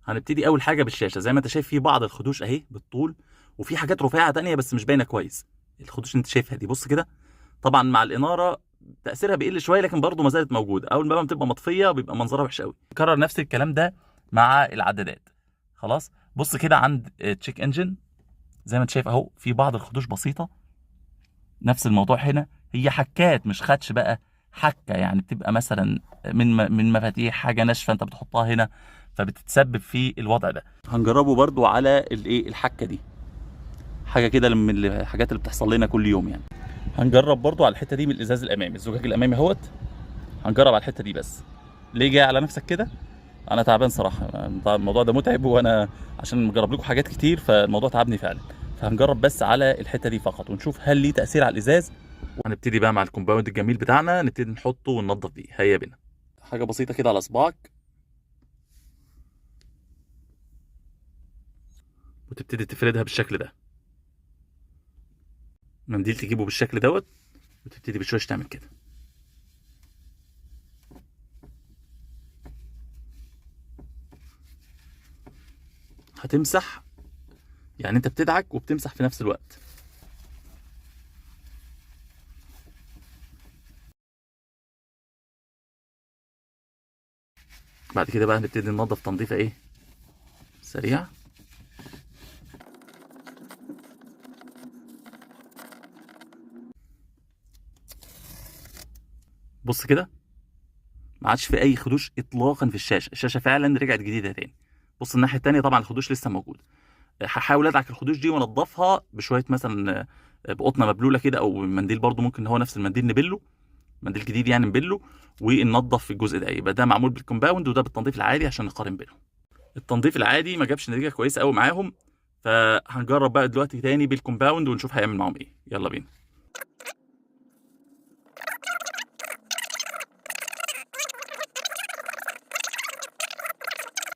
هنبتدي اول حاجة بالشاشة. زي ما انت شايف في بعض الخدوش اهي بالطول، وفي حاجات رفيعة تانية بس مش باينة كويس. الخدوش اللي انت شايفها دي بص كده، طبعا مع الاناره تاثيرها بيقل شوية، لكن برضه ما زالت موجودة. اول ما بتبقى مطفيه بيبقى منظرها وحش قوي. كرر نفس الكلام ده مع العدادات. خلاص بص كده عند check engine، زي ما انت شايف اهو في بعض الخدوش بسيطة. نفس الموضوع هنا، هي حكات مش خدش بقى، حكه يعني بتبقى مثلا من مفاتيح حاجة ناشفة انت بتحطها هنا، فبتتسبب في الوضع ده. هنجربه برضو على الايه الحكة دي، حاجة كده من الحاجات اللي بتحصل لنا كل يوم يعني. هنجرب برضو على الحتة دي من الازاز الامامي، الزجاج الامامي اهوت، هنجرب على الحتة دي بس. ليه جاي على نفسك كده؟ انا تعبان صراحة، الموضوع ده متعب، وانا عشان مجرب لكم حاجات كتير فالموضوع تعبني فعلا. فهنجرب بس على الحتة دي فقط ونشوف هل ليه تاثير على الازاز. وهنبتدي بقى مع ال compound الجميل بتاعنا، نبتدي نحطه وننضف بيه. هيا بينا. حاجة بسيطة كده على صباعك، وتبتدي تفردها بالشكل ده. منديل تجيبه بالشكل دوت، وتبتدي بشويش تعمل كده. هتمسح، يعني انت بتدعك وبتمسح في نفس الوقت. بعد كده بقى هنبتدي ننظف تنظيفه ايه سريع. بص كده ما عادش في اي خدوش اطلاقا في الشاشة، الشاشة فعلا رجعت جديدة تاني. بص الناحية التانية طبعا الخدوش لسه موجود. هحاول ادعك الخدوش دي وانضفها بشوية مثلا بقطنه مبلوله كده، او منديل برضو ممكن هو نفس المنديل نبله، منديل جديد يعني نبله، وننضف الجزء ده. يبقى ده معمول بال compound وده بالتنظيف العادي عشان نقارن بينهم. التنظيف العادي ما جابش نتيجة كويسة قوي معاهم، فهنجرب بقى دلوقتي تاني بال compound ونشوف هيعمل معاهم ايه. يلا بينا.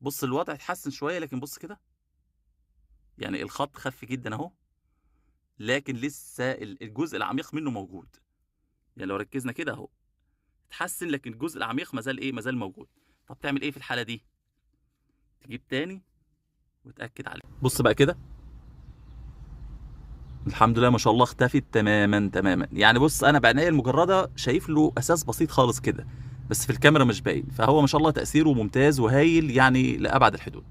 بص الوضع اتحسن شوية، لكن بص كده يعني الخط خف جدا اهو، لكن لسه الجزء العميق منه موجود. يعني لو ركزنا كده اهو اتحسن، لكن الجزء العميق مازال ايه، مازال موجود. طب تعمل ايه في الحالة دي؟ تجيب تاني وتاكد عليه. بص بقى كده الحمد لله ما شاء الله اختفت تماما تماما. يعني بص انا بعينيا المجردة شايف له اساس بسيط خالص كده، بس في الكاميرا مش باين، فهو ما شاء الله تاثيره ممتاز وهايل يعني لابعد الحدود.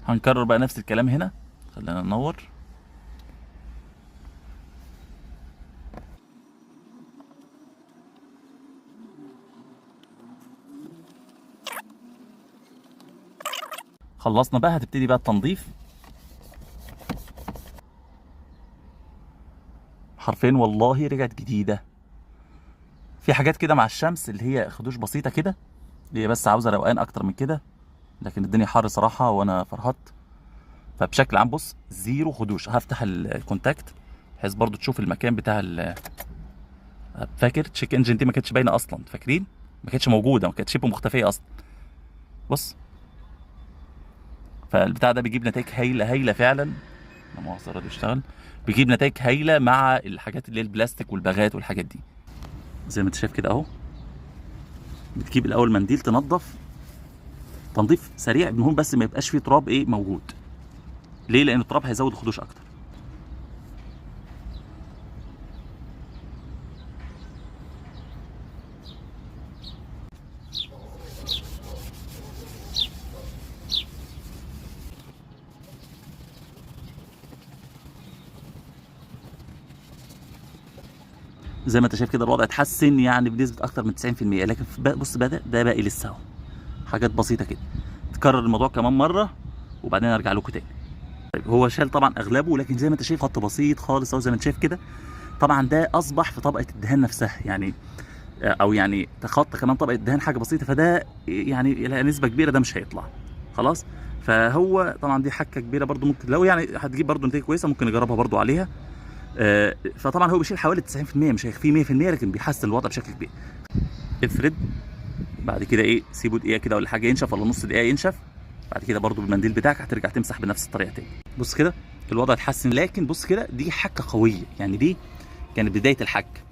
هنكرر بقى نفس الكلام هنا، خلينا ننور. خلصنا بقى، هتبتدي بقى التنظيف. حرفيا والله رجعت جديدة. في حاجات كده مع الشمس اللي هي خدوش بسيطة كده، اللي هي بس عاوزة روقان أكتر من كده، لكن الدنيا حر صراحة وأنا فرهدت. فبشكل عام بص zero خدوش. هفتح ال contact بحيث برضو تشوف المكان بتاع فاكر check engine دي ما كانتش باينة أصلا، فاكرين؟ ما كانتش موجودة، ما كانتش شبه مختفية أصلا. بص فالبتاع ده بيجيب نتائج هايلة هايلة فعلا. لا مؤاخذة الراديو اشتغل. بيجيب نتائج هايلة مع الحاجات اللي هي البلاستيك والباغات والحاجات دي. زي ما انت شايف كده اهو، بتجيب الاول منديل تنظف تنظيف سريع، المهم بس ما يبقاش فيه تراب ايه موجود. ليه؟ لان التراب هيزود الخدوش اكتر. زي ما انت شايف كده الوضع اتحسن يعني بنسبة اكتر من تسعين في المية، لكن بص بدأ ده باقي لسه اهو، حاجات بسيطة كده. تكرر الموضوع كمان مرة وبعدين ارجع لكم تاني. طيب هو شال طبعا اغلبه، لكن زي ما انت شايف خط بسيط خالص اهو زي ما انت شايف كده. طبعا ده اصبح في طبقة الدهان نفسها يعني، او يعني تخطى كمان طبقة الدهان حاجة بسيطة، فده يعني الى نسبة كبيرة ده مش هيطلع خلاص. فهو طبعا دي حكة كبيرة برضو، ممكن لو يعني هتجيب برضو نتيجة كويسة ممكن نجربها برضو عليها. فطبعا هو بيشيل حوالي تسعين في المية، مش هيخفيه مية في المية، لكن بيحسن الوضع بشكل كبير. افرد بعد كده ايه، سيبه دقيقة كده ولا حاجة ينشف، ولا نص دقيقة ينشف. بعد كده برضو بالمنديل بتاعك هترجع تمسح بنفس الطريقة تاني. بص كده الوضع اتحسن، لكن بص كده دي حكة قوية، يعني دي كانت بداية الحك.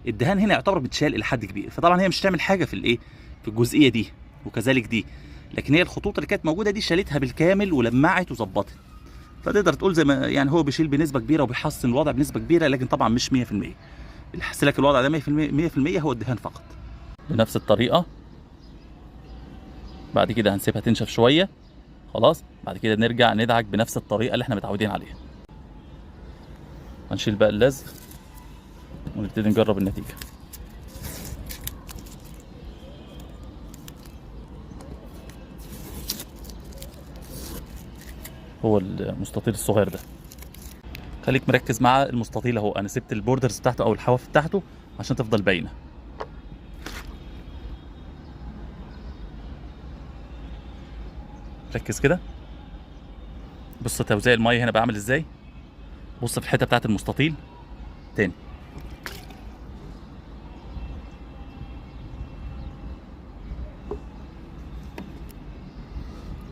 الدهان هنا يعتبر بتشال إلى حد كبير، فطبعا هي مش هتعمل حاجة في الايه، في الجزئية دي وكذلك دي، لكن هي الخطوط اللي كانت موجودة دي شالتها بالكامل ولمعت وظبطت. فتقدر تقول زي ما يعني هو بيشيل بنسبة كبيرة وبيحسن الوضع بنسبة كبيرة، لكن طبعا مش 100%. اللي حسن لك الوضع ده 100% هو الدهان فقط. بنفس الطريقة بعد كده هنسيبها تنشف شوية خلاص، بعد كده نرجع ندعك بنفس الطريقة اللي احنا متعودين عليها. هنشيل بقى اللزق ونبتدي نجرب النتيجة. هو المستطيل الصغير ده، خليك مركز مع المستطيل اهو، انا سبت ال borders بتاعته او الحواف بتاعته عشان تفضل باينة. ركز كده، بص توزيع المية هنا بعمل ازاي، بص في الحتة بتاعت المستطيل تاني.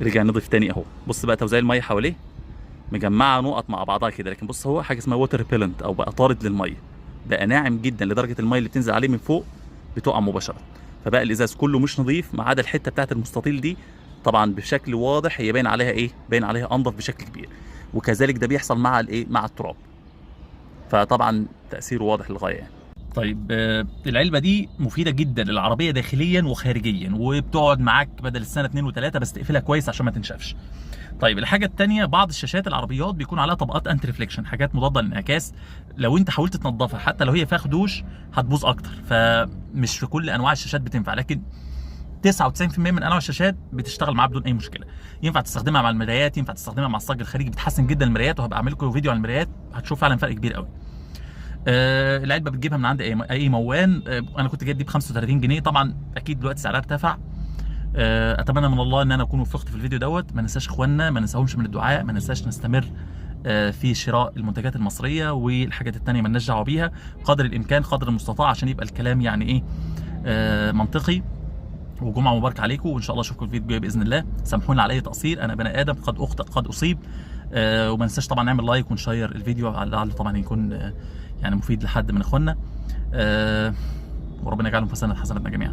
رجع نضيف تاني اهو، بص بقى توزيع المية حواليه مجمعة نقط مع بعضها كده، لكن بص هو حاجة اسمها water repellent او بقى طارد للمية، بقى ناعم جدا لدرجة المية اللي بتنزل عليه من فوق بتقع مباشرة. فبقى الازاز كله مش نظيف ما عدا الحتة بتاعت المستطيل دي، طبعا بشكل واضح هي باين عليها ايه؟ باين عليها انضف بشكل كبير. وكذلك ده بيحصل مع الايه؟ مع التراب. فطبعا تاثيره واضح للغاية يعني. طيب العلبة دي مفيدة جدا للعربية داخليا وخارجيا، وبتقعد معاك بدل السنة 2 و3، بس تقفلها كويس عشان ما تنشفش. طيب الحاجة الثانية، بعض الشاشات العربيات بيكون عليها طبقات anti reflection، حاجات مضادة للانعكاس، لو انت حاولت تنظفها حتى لو هي فيها خدوش هتبوظ اكتر، فمش في كل انواع الشاشات بتنفع، لكن 99% من انواع الشاشات بتشتغل معاها بدون اي مشكلة. ينفع تستخدمها مع المرايات، ينفع تستخدمها مع الصاج الخارجي، بتحسن جدا المرايات، وهبقى اعمل لكم فيديو عن المرايات هتشوف فعلا فرق كبير قوي. العلبة بتجيبها من عند اي موان، انا كنت جايب دي ب 35 جنيه، طبعا اكيد دلوقتي سعرها ارتفع. اتمنى من الله ان انا اكون وفقت في الفيديو دوت. ما ننساش اخواننا، ما ننساهمش من الدعاء، ما ننساش نستمر في شراء المنتجات المصرية والحاجات الثانية ما لناش دعوه بيها قدر الامكان قدر المستطاع، عشان يبقى الكلام يعني ايه منطقي. وجمعه مباركة عليكم، وان شاء الله اشوفكم في الفيديو الجاي باذن الله. سامحونا على اي تقصير، انا بني ادم قد اخطئ قد اصيب. وما ننساش طبعا نعمل like ونشير الفيديو لعله طبعا يكون يعني مفيد لحد من اخواننا. وربنا يجعلهم في سنة حسناتنا جميعا.